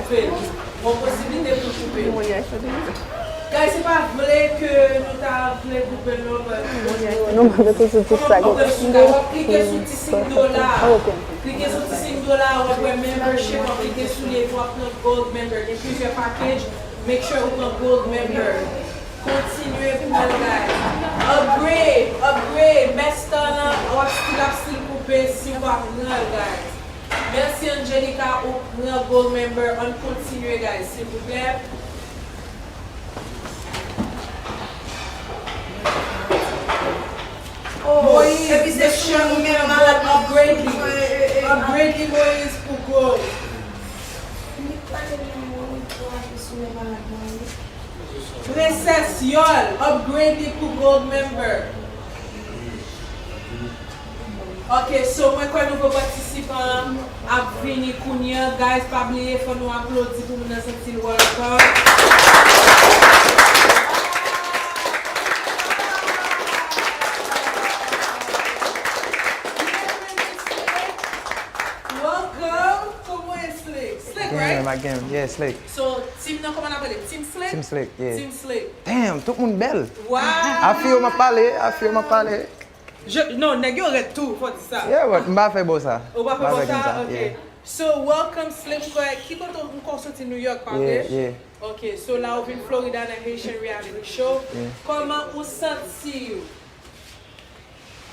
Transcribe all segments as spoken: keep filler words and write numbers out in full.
Bon posiblite pou koupe. Guys, se pa vle ke nou ta vle koupe l non, but nou mande tou sou ti sa. Kòman w pran sou ka, w ap klike sou ti siy dola. Klike sou ti siy dola, w ap wè membership, w ap klike sou li, epi w ap pran gold member. Gen plizyè package, make sure ou pran gold member. Kontinye pran l, guys. Upgrade, upgrade. Mèsta lan, w ap still ap still koupe si w pa pran l, guys. Mèsi Angelica, ou pran gold member. Ann kontinye, guys, silvouplè. Oh, Moïse, epi se sou nou menm malad nan upgrade li. Upgrade li, Moïse, pou gold. Princess Yol, upgrade li pou gold member. Ok, so mwen kwè nouvo patisipan an ap vini kounye a. Guys, pa bliye, fò nou aplodi pou moun nan santi l welcome. Welcome. Kòman w ye, Slick? Slick, right? Yeah, my game. Yeah, Slick. So, team nan, kòman n ap rele? Team Slick? Team Slick, yeah. Team Slick. Damn, tout moun bèl. Wow. A fi yo m ap pale, a fi yo m ap pale. Je, non, nèg yo rèd tou, fò di sa. Yeah, but m pa fè bò sa. Ou pa fè bò sa? Ok. Yeah. So, welcome, Slick. Ki kote ou, ou soti New York, pa vre? Yeah, yeah. Ok, so la ou vin Florida nan Haitian Reality Show. Yeah. Kòman ou santi w?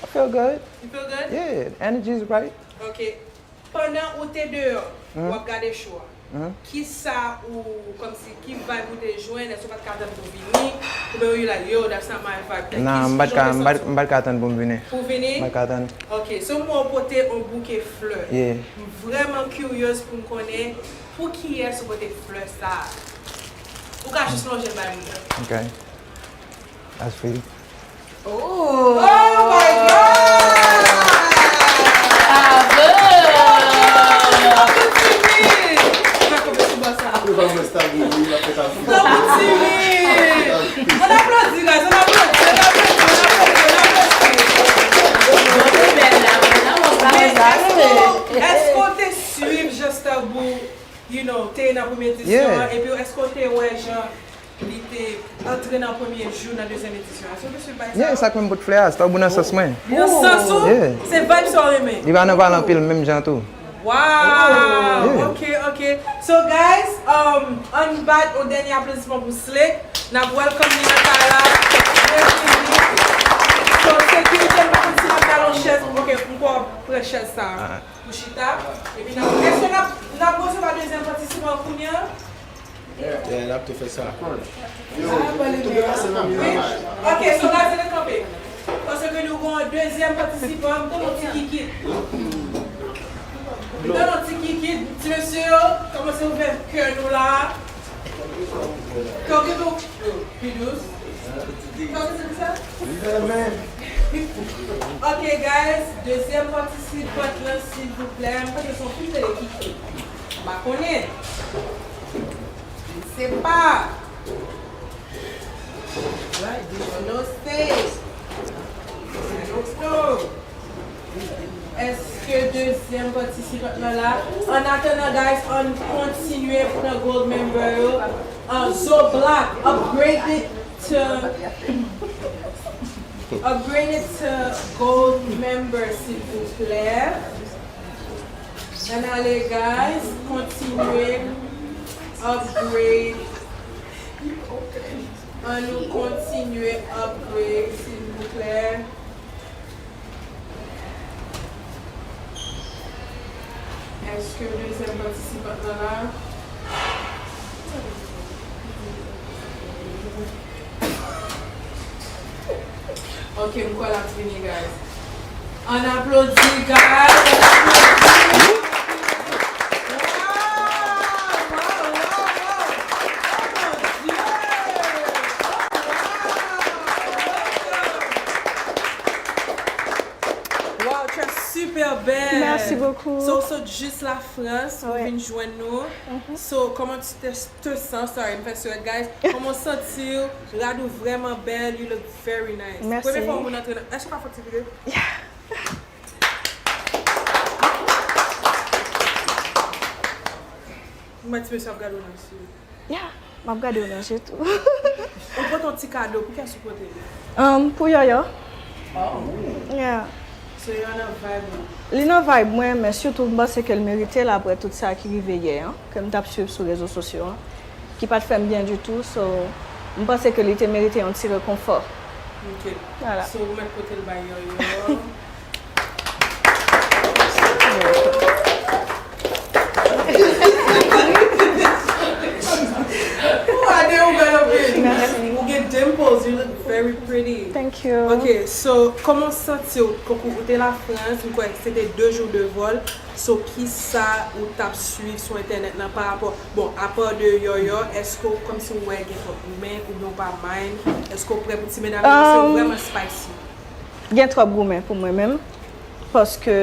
I feel good. You feel good? Yeah, energy is right. Ok. Pandan ou te deyò, w ap gade show a, kisa ou, kòmsi, ki vibe ou te jwenn? Èske w pa t ka tann pou vini? Oubyen you like, yo, that's not my vibe? Like, ki jan w te santi w? Nan, m pa t ka, m pa t, m pa t ka tann pou m vini. Pou vini? M pa t ka tann. Ok, so m wè w pote yon bouke flè. Yeah. M vrèman kiryez pou m konnen pou kiyès ou pote flè sa a. Ou ka jis lonje l bay moun nan. Ok. That's sweet. Oh! Oh my God! Bravo! Tankou timid! Tankou timid! Ann aplodi, guys, ann aplodi, ann aplodi, ann aplodi, ann aplodi. Bon, te bèl la, bon, la, bon, bravo. Men èske, èske w te swiv Just Tabou, you know, te nan premye edisyon an, epi èske w te wè jan li te antre nan premye jou nan dezyèm edisyon an? Èske w te swiv bagay sa yo? Yeah, sa k fè m pot flè a, Just Tabou nan sans mwen. Nan sans ou? Yeah. Se vibe sa w renmen? Li pa nan pale anpil menm jan tou. Wow! Yeah. Ok, ok. So, guys, um, ann bat yon dènye aplodisman pou Slick. N ap welcome li nan kay la. Bienvenue. So, sekirite, m pa konn si n ap ba l yon chèz. Ok, m kwè w ap pran chèz sa a pou chita. Epi n ap, èske n ap, n ap resevwa dezyèm patisipan an kounye a? Yeah, n ap tou fè sa. Wi. Ok, so la se le kanpe. Paske nou gen yon dezyèm patisipan, m tande yon ti kikit. M tande yon ti kikit, ti mesye yo, kòmanse ouvè kè nou la. Kè w gen pou, yo, pi dous. Kè w gen pou sa? Ok, guys, dezyèm patisipant lan, silvouplè. M panse se yon fim tele kikit. M pa konnen. M se pa. I don't know say. I don't know. Èske dezyèm patisipant lan la? Annatandan, guys, ann kontinye pran gold member yo. Uh, Zo Black, upgrade it to, upgrade it to gold member, silvouplè. Ann ale, guys, kontinye upgrade. Ann nou kontinye upgrade, silvouplè. Èske dezyèm patisipant lan la? Ok, m kwè l ap vini, guys. Ann aplodi, guys. Ann aplodi. Wow, wow, wow, wow. Oh mon Dieu. Oh, wow. Wow, très super belle. Merci beaucoup. So, w sot jis Lafrans pou vin jwenn nou. So, comment tu te, te sens? Sorry, m fè sou, guys. Kòman w santi w? Rad ou vrèman bèl. You look very nice. Merci. Premye fwa moun antre nan, èske w ka fè yon ti videyo? Yeah. Mwen ti mesye ap gade w nan zye. Ya, m ap gade w nan je tou. Ou pote yon ti kado, pou kiyès ou pote li? Um, pou Yòyò. Oh. Yeah. So yo nan vibe ou. Li nan vibe mwen, men sitou m panse ke l merite l apre tout sa ki rive yè an, ke m t ap swiv sou rezo sosyo an, ki pa t fè m byen ditou, so m panse ke li te merite yon ti rekonfò. Ok. Voilà. So ou mèt pote l bay Yòyò. Ou ade ou bèl anpil. Merci. Ou gen dimples, you look very pretty. Thank you. Ok, so kòman w santi w? Kòm ou te Lafrans, m kwè se te de jou de vòl. So kisa ou t ap swiv sou entènèt lan pa rapò, bon, apa de Yòyò, èske w kòmsi w wè gen twòp goumen oubyen w pa mind? Èske w prè pou ti medam yo? Paske yo Um, vrèman spicy. Gen twòp goumen pou mwen menm, paske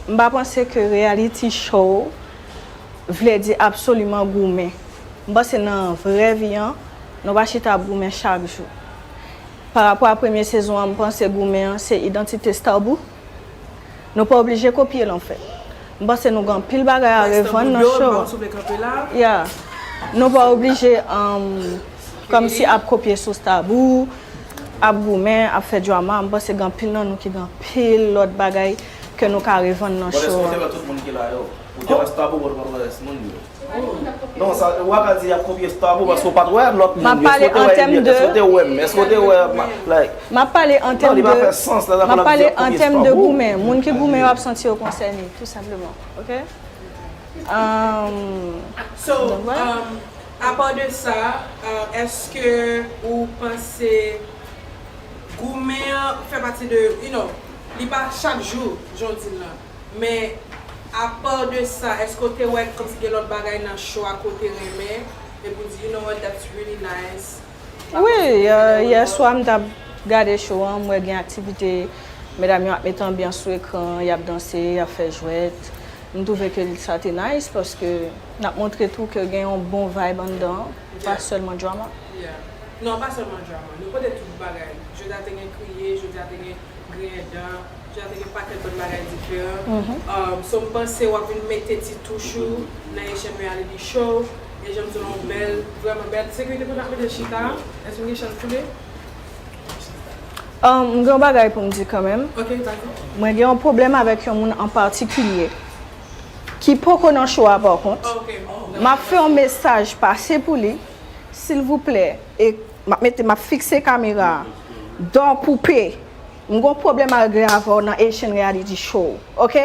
m pa panse ke reality show vle di absoliman goumen. M panse nan vrè vi an, nou pa chita ap goumen chak jou. Pa rapò a premye sezon an, m panse goumen an se idantite Starboo. Nou pa oblije kopye l anfèt. M panse nou gen anpil bagay a revann nan show an. Sou vle kanpe la. Yeah. Nou pa oblije um, kòmsi ap kopye sou Starboo, ap goumen, ap fè drama. M panse gen anpil nan nou ki gen anpil lòt bagay ke nou ka revann nan Bon, èske show w te an. Wè tout moun ki la yo? Ou te wè Starboo, ou te wè rès moun yo? Non, sa, ou pa ka di y ap kopye Starboo paske ou pa t wè lòt moun. M ap pale an tèm de Èske w te wè m? Èske w te wè, like, M ap pale an non, tèm li de pa fè sans la, M ap pale an tèm de goumen. Moun ki goumen yo ap santi yo konsène, tou senpleman. Ok? Um, So, Donc, voilà. um, apa de sa, uh, èske ou panse goumen an fè pati de, you know, li pa chak jou, jan w di l lan. Men, apa de sa, èske w te wè kòmsi gen lòt bagay nan show a ke w te renmen, epi w di, you know what, that's really nice? Wi, euh, yè swa m t ap gade show an, m wè gen aktivite, medam yo ap mete anbyans sou ekran, y ap danse, y ap fè jwèt. M twouve ke sa te nice paske n ap montre tou ke gen yon bon vibe anndan, pa sèlman drama. Yeah. Non, pa sèlman drama. Nou pote tout bagay. Jodi a te gen kriye, jodi a te gen griyen dan, jodi a te gen pakèt lòt bagay diferan. Um, so m panse w ap vin mete ti touch ou nan Haitian Reality Show. E jan m di w la, yon bèl, vrèman bèl. Sekirite kote n ap mete chita a, èske m gen chans koule? Um, m gen yon bagay pou m di kanmenm. Ok, dakò. Mwen gen yon pwoblèm avèk yon moun an patikilye ki poko nan show a pa kont. Ok. M ap fè yon mesaj pase pou li, silvouplè, e m ap mete, m ap fikse kamera a. Dò Poupe, m gon pwoblèm a regle avè w nan Haitian Reality Show, ok?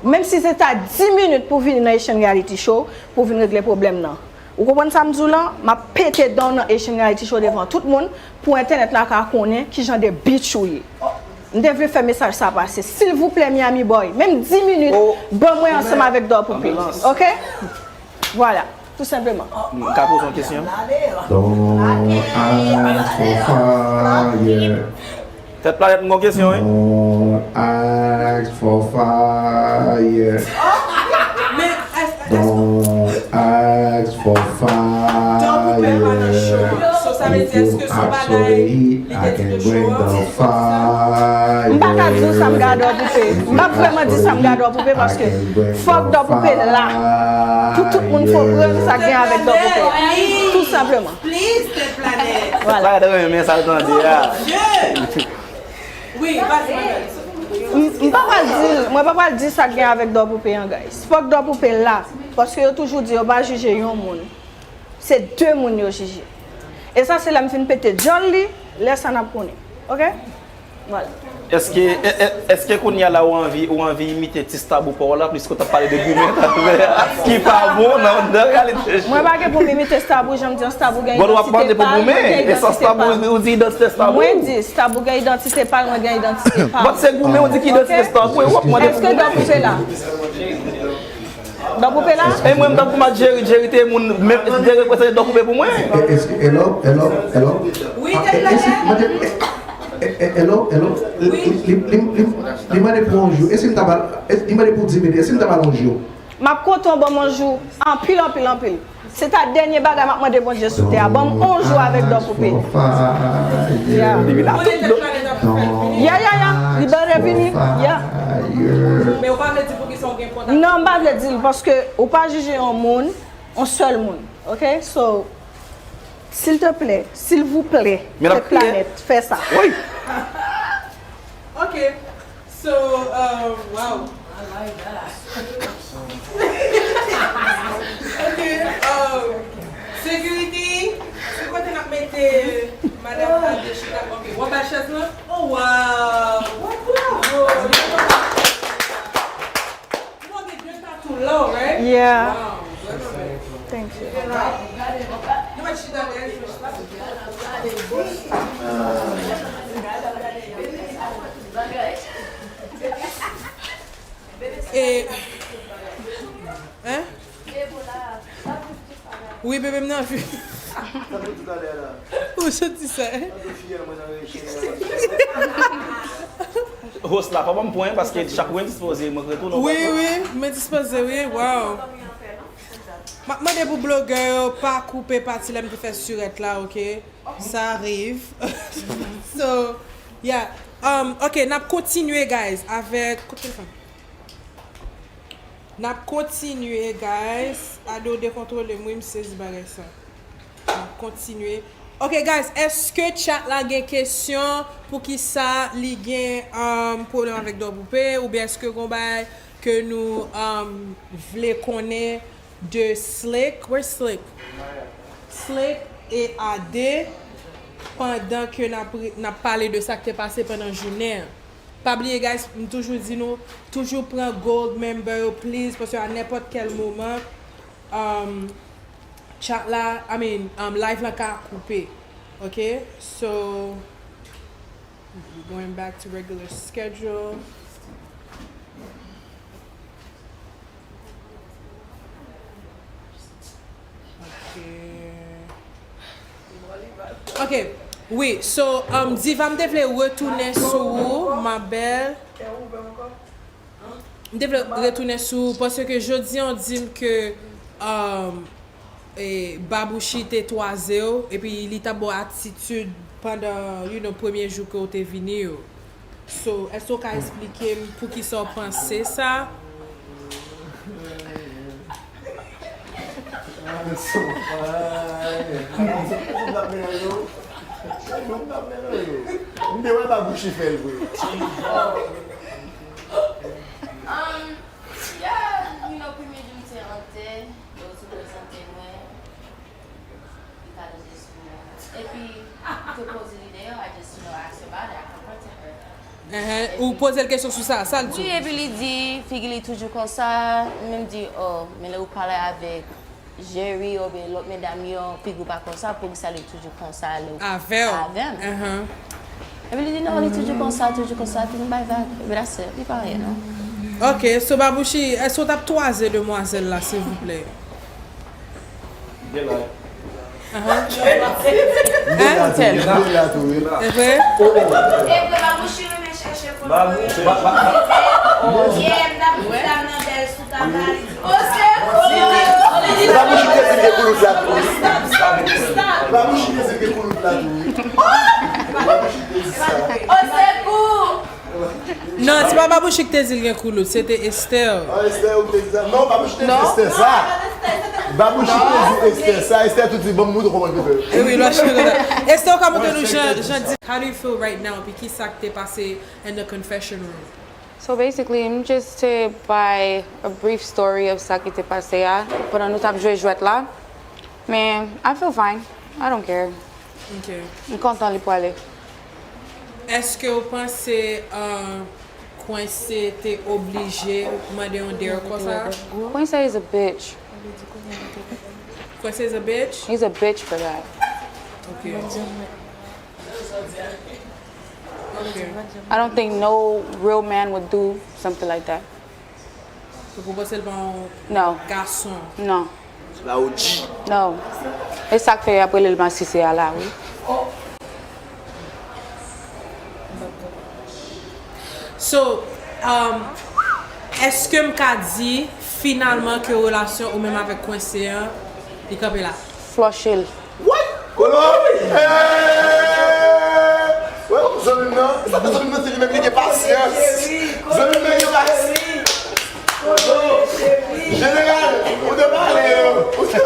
Menm si se ta dis minit pou vini nan Haitian Reality Show, pou vin regle pwoblèm nan. Ou konprann sa m di w lan? M ap pete dan w nan Haitian Reality Show devan tout moun, pou entènèt la ka konnen kijan de bitch ou ye. M te vle fè mesaj sa pase. Silvouplè, Miami Boy, menm dis minit, ban mwen ansanm avèk Dò Poupe. Ok? Vwala, tou senpleman. M ka poze yon kesyon? Don't ask for fire. Tèt planèt, m gon kesyon, wi. Don't ask for fire. Men, èske, Don't ask for fire. Dò Poupe pa nan show an. So, sa vle di, èske se yon bagay li te di de show an? Fire. M pa ka di w sa m gen a Dò Poupe. M p ap vrèman di sa m gen a Dò Poupe paske fòk Dò Poupe la. Pou tout moun konprann sa k gen avèk Dò Poupe. Tou senpleman. Please, tèt planèt. Vwala. Sa renmen sa l tande a. Dieu! Wi, vas-y, madame. M m pa pral di l, mwen pa pral di sa k gen avèk Dò Poupe an, guys. Fòk Dò Poupe la, paske yo toujou di yo pa jije yon moun. Se de moun yo jije. E sa se lè m fin pete djòl li, lè sa n ap konnen. Ok? Vwala. Èske, è- è- èske kounye a la ou anvi, ou anvi imite ti Starboo pa w la, piske w t ap pale de goumen, ki pa bon nan, nan reality show? Mwen pa gen pou m imite Starboo, jan m di an, Starboo gen Bon, w ap mande idantite pou pa l, mwen goumen, gen e sa idantite pa Starboo m. ou di idantite Starboo? Mwen di, Starboo gen idantite pa l, mwen gen idantite pa Bat m. se goumen, ou di ki idantite Ok? Starboo, e w ap mande pou Èske Dò goumen. Poupe la? Dò Poupe la? E mwen, m t ap pou m a Jerry, Jerry te moun, menm, te reprezante Dò Poupe pou mwen. Hello, hello, hello. Wi, Ah, tèt eh, eh, si, planèt. mande, eh, eh, eh, hello, hello. Li, li, li, li, li, li mande pou yon jou. E si m ta ba, e, li mande pou dis minit. E si m ta ba yon jou? M ap kontan w ban m yon jou anpil, anpil, anpil. Se ta dènye bagay m ap mande Bondye sou tè a. Ban m yon jou avèk Dò Poupe. Yeah. Li vin la tout do. Ya, ya, ya. Li bèl vini. Ya. Men ou pa vle di poukisa w gen kontak. Non, m pa vle di l, paske ou pa jije yon moun on sèl moun, ok? So, silteplè, silvouplè, Men l ap kriye. Planèt, fè sa. Woy! Ok. So, um, wow. I like that. Ok. Um, security, se kote n ap mete madanm nan de chita. Ok, w ap bay chèz lan? Oh, wow. Wow. Ou gen de tatou la, right? Yeah. Wow, vraiment. Thank you. Nou mèt chita dèyè, nou chita. E, hein? Wi, bebe m nan vi. Ou sot di sa, hein? Host la, pa ban m pwen, paske chak mwen dispoze, mwen retounen. Wi, wi, mwen dispoze, wi, wow. M ap mande pou blogè yo pa koupe pati lè m te fè sirèt la, ok? Sa rive. So, yeah. Um, ok, n ap kontinye, guys, avèk. Kote telefòn? N ap kontinye, guys. Ado dekontwole m, wi, m sezi bagay sa. N ap kontinye. Ok, guys, èske chat la gen kesyon poukisa li gen um, pwoblèm avèk Dò Poupe? Oubyen èske gon bagay ke nou um, vle konnen de Slick? Where's Slick? Slick e Ade pandan ke n ap, n ap pale de sa k te pase pandan jounen an. Pa bliye, guys, m toujou di nou, toujou pran gold member yo, please, paske a nenpòt kèl moman, um, chat la, I mean, um, live la ka koupe. Ok? So, going back to regular schedule. Ok. Ok. Wi, so, um, Diva, m te vle retounen sou ou, ma belle. M te vle retounen sou ou, paske jodi an di m ke um, e, Babouchi te twaze w, epi li t ap ba w atitid pandan, you know, premye jou ke w te vini yo. So, èske w ka eksplike m poukisa w panse sa? I'm so fine. Sa m t ap mennen yo. Sa m t ap mennen yo. M te wè Babouchi fè l vre. Um, yeah, you know, premye jou m te antre, yo tou prezante mwen. Li ka deje sou mwen. Epi, m te poze li deyò, I just, you know, ask about it, I confronted her. Enhen, ou poze l kesyon sou sa, sa l di Wi, w? Epi li di, figi li toujou konsa, m menm di, oh, men lè ou pale avèk Jerry oubyen lòt medam yo, figi w pa konsa, poukisa li toujou konsa lè ou Avè w. Avè m. Enhen. Epi li di, non, li toujou konsa, toujou konsa, epi m bay vag, epi that's it, li pa anyen, non. Ok, so Babouchi, èske w t ap twaze demwazèl la, silvouplè? Gen la. Ahan. M te la tou, m te la tou, wi. E vre? E vre, Babouchi renmen chèche pwoblèm. Babouchi, ba- ba- Yeah, m t ap di sa nan bèl sou tab la, li di, o sekou! Babouchi te di m gen koulout la tou, wi. Babouchi te di m gen koulout la tou, wi. Babouchi te di sa. O sekou! Non, se pa Babouchi ki te di l gen koulout, se te Esther. Ah, Esther, ou te di sa? Non, Babouchi te di Esther sa. Babouchi te di Esther sa. Esther tou di, bon, m montre w kòman l te fè. E wi, lòt cheve la. Esther, ou ka montre nou jan, jan di, how do you feel right now? Epi ki sa k te pase in the confession room? So basically, m just te bay a brief story of sa ki te pase a pandan nou t ap jwe jwèt la. Men, I feel fine. I don't care. Ok. M kontan li pwale. Èske w panse uh, Quincy te oblije mande yon dare konsa? Quincy is a bitch. Quincy is a bitch? He's a bitch for that. Ok. Ok. I don't think no real man would do something like that. So, pou panse l pa yon No, gason. No, La O G. No. E sa k fè y ap rele l masisi a la, wi. So, um, èske m ka di finalman ke relasyon ou menm avèk Quincy an, li kanpe la? Flush l. What? Kolo? Hey! Wè, zanmi m nan, sa fè zanmi m nan se li menm ki gen pasyans. Zanmi m nan gen pasyans. Jeneral, ou te pale, ou te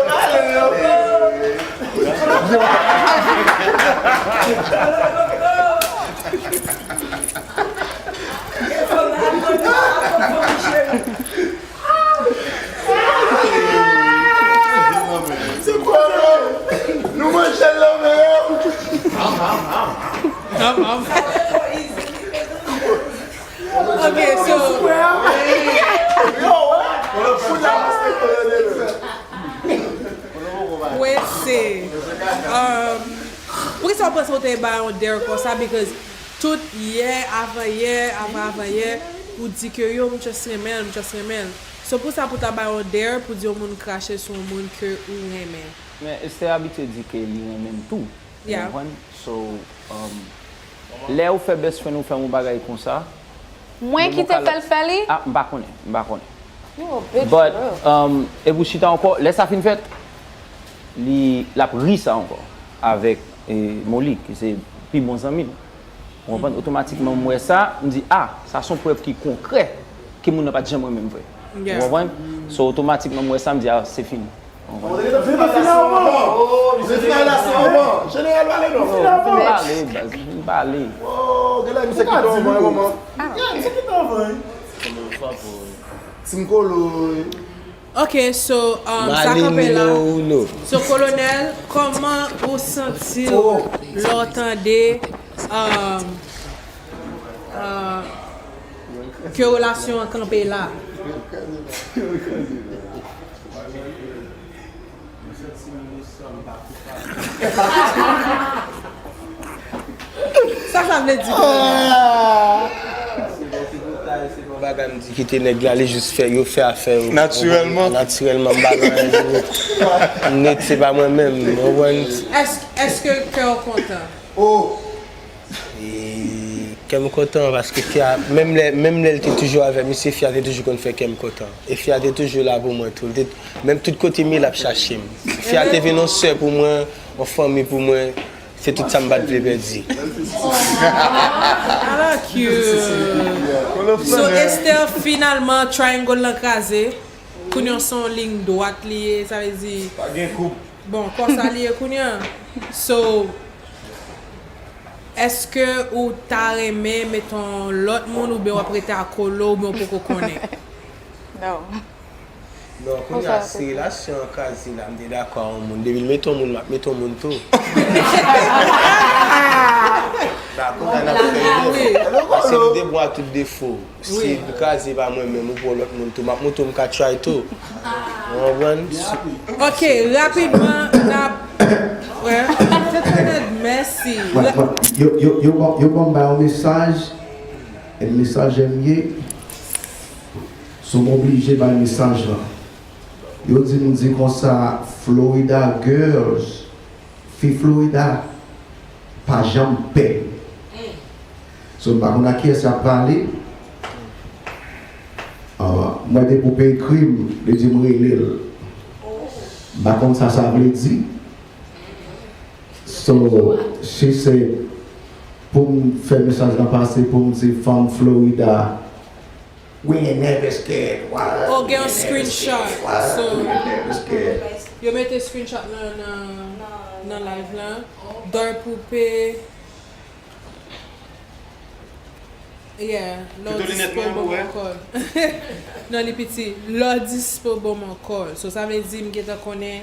Se kwa non? Nou manje l nan men yo. Ok, so. Wese. Um, poukisa w panse w te ba yon dare konsa? Because tout yè, avan yè, avan avan yè, ou di ke yo, m just renmen l, m just renmen l. So pou sa pou ta ba yon dare pou di yon moun krache sou yon moun ke ou renmen. Men Esther abitye di ke li renmen m tou. Yeah. Ou konprann? So, um, lè ou fè best friend ou fè yon bagay konsa, Mwen ki te fè l fè li? Ah, m pa konnen, m pa konnen. You a bitch But, for real. Um, epi w chita ankò, lè sa fin fèt, li l ap ri sa ankò avèk eh, Molly, ki se pi bon zanmi l. Ou konprann? Otomatikman, m wè sa, m di, ah, sa se yon prèv ki konkrè ke moun nan pa t janm renmen m vre. Ou konprann? So, otomatikman, m wè sa, m di, ah, se fini. Ou konprann? Vin nan final avan. Vin final avan. Jeneral pale non. Vin pale, baz, vin pale. Oh, gen la misye ki tonbe manman. Misye ki tonbe. Tim Kolo. Ok, so, um, sa kanpe la. So, Kolonèl, kòman ou santi w lè w tande um, uh, ke relasyon an kanpe la? Sa sa vle di? Bagay m di kite nèg la, li jis fè, yo fè afè yo. Natirèlman. Natirèlman, m pa nan anyen. Nèt, se pa mwen menm. Ou konprann? Èske kè w kontan? Oh! E kè m kontan, paske fi a, menm lè, menm lè l te toujou avè misye, fi a te toujou konn fè kè m kontan. E fi a te toujou la pou mwen tou. L te, menm tout kote m ye, l ap chache m. Fi a te vin yon sè pou mwen, yon fanmi pou mwen. Se tout sa m pa t vle pèdi. I like you. So, Esther, finalman, triangle lan kraze. Kounye a se yon liy dwat li ye, sa vle di. Pa gen koup. Bon, konsa li ye kounye a. So, èske ou ta renmen met yon lòt moun oubyen w ap rete ak Kolo oubyen w poko konnen? No. Non, kounye a, si relasyon an kraze la, m te dakò a yon moun. Depi l mete yon moun, m ap mete yon moun tou. Dakò, sa n ap fè. Paske m te bon ak tout defo. Si l kraze pa mwen menm, ou pran lòt moun tou, m ap montre w m ka try tou. Ou konprann? Ok, rapidman, n ap. Wè, se trè nèt, mèsi. Yo, yo, yo, ban- yo ban m bay yon mesaj, e mesaj M ye. So m oblije bay mesaj lan. Yo di m di konsa, Florida girls, fi Florida pa janm pè. So m pa konn ak kiyès y ap pale. Ah, mwen depi w pe ekri m, li di m rele l. M pa konn sa sa vle di. So, she said, pou m fè mesaj lan pase, pou m di fanm Florida, we ain't never scared. What? Oh, gen yon screenshot. So, We ain't never scared. Yo mete screenshot nan nan nan live lan. Dòy poupe. Yeah, lò dispo bon ankò. Non, li piti. Lò dispo bon ankò. So, sa vle di m gentan konnen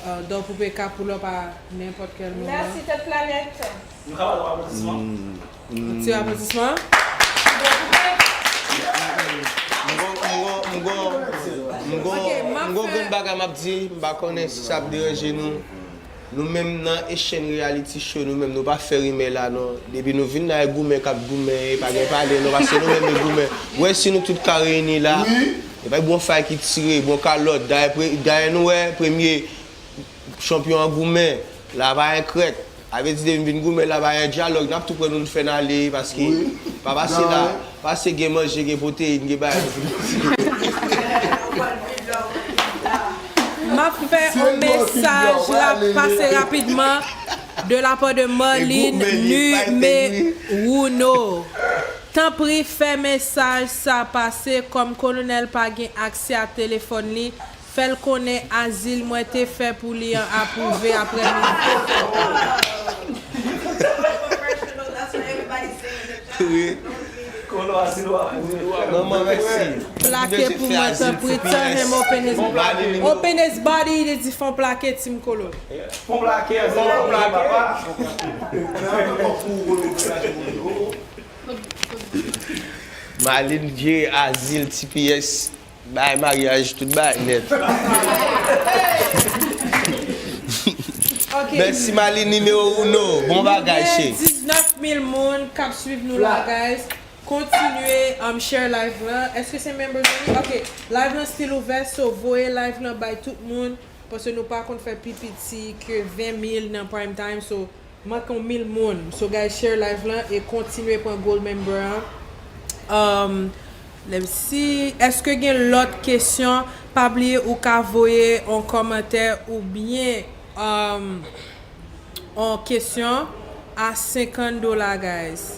uh, Dòy poupe ka pull up a nenpòt kèl moman. Mèsi, tèt planèt. Nou ka ba l yon applaudissement? Yon ti applaudissement. M gon, m gon, m gon, m gon, Ok, m ap m gon fè- grenn bagay m ap di, m pa konnen si sa ap deranje nou. Nou menm nan Haitian Reality Show, nou menm nou pa fè rimè la non. Depi nou vin la e goumen k ap goumen, e pa gen pale non, paske nou menm e goumen. Ou wè si nou tout ka reyini la, e pa bon fay ki tire, bon kalòt, dayè pre- dayè nou wè premye chanpyon an goumen, la pa gen krèt. Sa vle di depi n vin goumen la pa gen dyalòg, n ap tou pran nou n fè n ale, paske pa pase la, pase gen manje, gen pwoteyin, gen bagay. M ap fè yon mesaj rap- pase rapidman de la part de Marlene Numéro. Tanpri fè mesaj sa pase, kòm Kolonèl pa gen aksè a telefòn li, Fè l konnen azil mwen te fè pou li an apwouve apre midi. Wi. Manman, mèsi. Plake pou mwen, tanpri. Tell him open his, open his body, li di fon plake, Team Kolo. Fon plake, fon plake, papa. Malin jere azil, T P S, bay maryaj, tout bay nèt. Mèsi Malin nimewo uno. Bon bagay, cheri. Diznèf mil moun k ap swiv nou la, guys. Kontinye um, share live lan. Èske se members only? Ok. Live lan still ouvè, so voye live lan bay tout moun. Paske nou pa konn fè pi piti ke ven mil nan prime time. So, manke yon mil moun. So, guys, share live lan e kontinye pran gold member an. Um, let me see. Èske gen lòt kesyon? Pa bliye ou ka voye yon kòmantè oubyen um, yon kesyon a senkant dola, guys.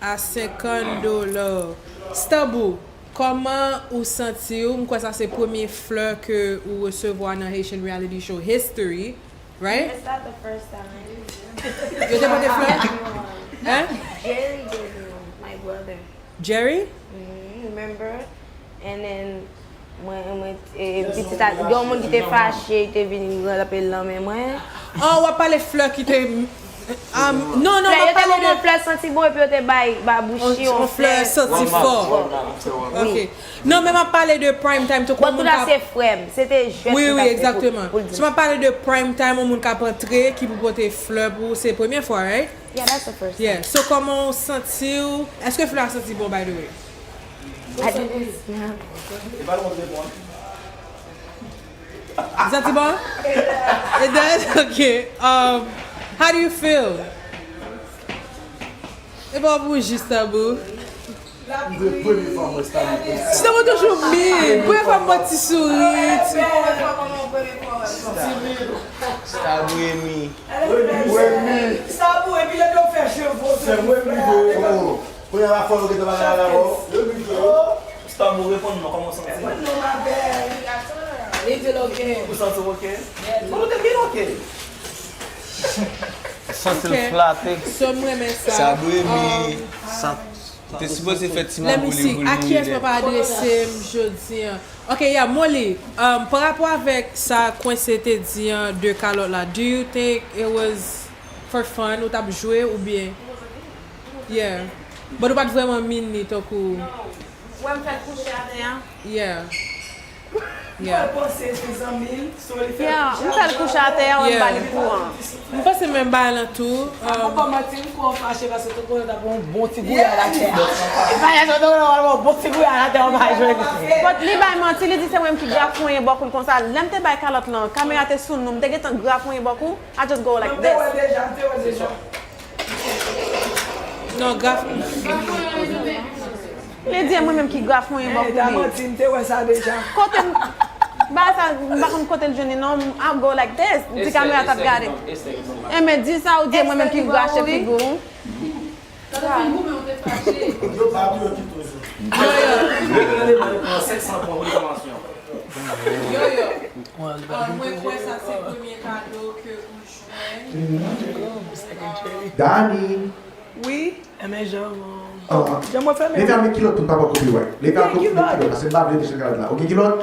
A senkant dola. Stabou, kòman ou santi w? M kwè sa se premye flè ke ou resevwa nan Haitian reality show history, right? It's not the first time. Yo te pote flè? Hein? Jerry gave me one, my brother. Jerry? Mm-hmm, remember? And then, mwen, mwen, e, pitit a, gen yon moun ki te fache, li te vin rape l nan men mwen. Oh, w ap pale flè ki te. Um, non, non, Flè, m yo ap te pale ban de. Yon flè santi bon, epi yo te bay babouchi Yon yon flè santi fò. Ok. Non, men m ap pale de prime time, tankou Bon, moun tout sa ka. Se frè m, se te jès Wi, li wi, t ap egzakteman. pou l di. Si m ap pale de prime time, yon moun k ap antre, ki pou pote flè pou ou, se premye fwa, right? Yeah, that's the first Yeah. So, kòman w santi w? Èske flè a santi bon, by the way? I didn't smell. E pa l kontre bon. Santi bon? It does? Ok. Um, how do you feel? E pa pou jis tabou. Mwen premye fwa mwen stabou. Tabou toujou mid. Premye fwa m wè ti souri. Stabou e mi. Tabou epi lè yo fè cheve. Se mwen ki voye. Premye fwa yo gentan pale avè w. Stabou, reponn mwen, kòman w santi? Reponn non, ma belle. Li di l ok. Ou santi w ok? Bon, nou te byen ok. Santi l flate. So, m renmen sa. Stabou e mi. Sa. Ou te sipoze fè ti Let me mabouli see. pou A li kiyès mwen mouri. pa adrese m jodi an? Ok, yeah, Molly, um, pa rapò avèk sa Quincy te di an de kalòt la, do you think it was for fun, ou t ap jwe oubyen? Yeah. But ou pa t vrèman mean li tankou. Ou wè m fè l kouche atè a? Yeah. Mwen panse se zanmi l, so li fè l kouche atè a. Yeah, m fè l kouche atè a, wè m ba li kou an. M panse menm bagay lan tou. Mwen pa manti, m twò fache paske tout moun t ap yon bon ti gouyad atè a. Fanya sa tou yon bon ti gouyad atè a, w pa jwenn. But li bay manti, li di se mwen ki grafonyen bò kou l konsa. Lè m te bay kalòt lan, kamera te sou nou, m te gentan grafonyen bò kou. I just go like this. M te wè deja, m te wè deja. Non, graf. Li di e mwen menm ki grafonyen bò kou li. Manti, m te wè sa deja. Kote m ba sa, m pa konn kote l jwenn li non, I go like this. M di kamera t ap gade. Enben di sa ou di e mwen menm ki grache figi w. Yo pa tou yo ki toujou. Yo, yo. Ah, mwen kwè sa se premye kado ke ou jwenn. Dani. Wi. Enben jan. Jan mwen fèmen. Leve avèk kilòt pou n pa pran copyright. Leve avèk kilòt paske m pa vle desann kalòt la. Ou gen kilòt?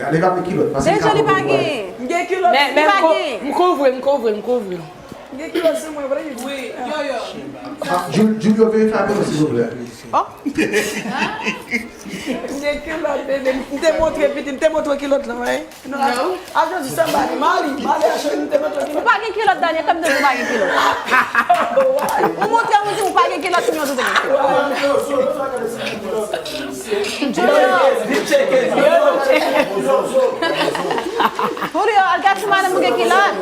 Leve avèk kilòt paske m pa pran copyright. Deja li pa genyen. M gen kilòt. M kouvri, m kouvri, m kouvri. M gen kilòt sou mwen vre. Wi, yo, yo. Julio, verifye pou nou silvouplè. Oh. M gen kilòt, bebe. M te montre pitit, m te montre kilòt lan, wi. Non. A Jezi, somebody, Mali, Mali a cheri, m te montre kilòt. Ou pa gen kilòt, Daniel, kòm de ou pa gen kilòt. Ou montre ou di ou pa gen kilòt, sinon ou te gen kilòt. Julio. Julio, al gad si madanm ou gen kilòt.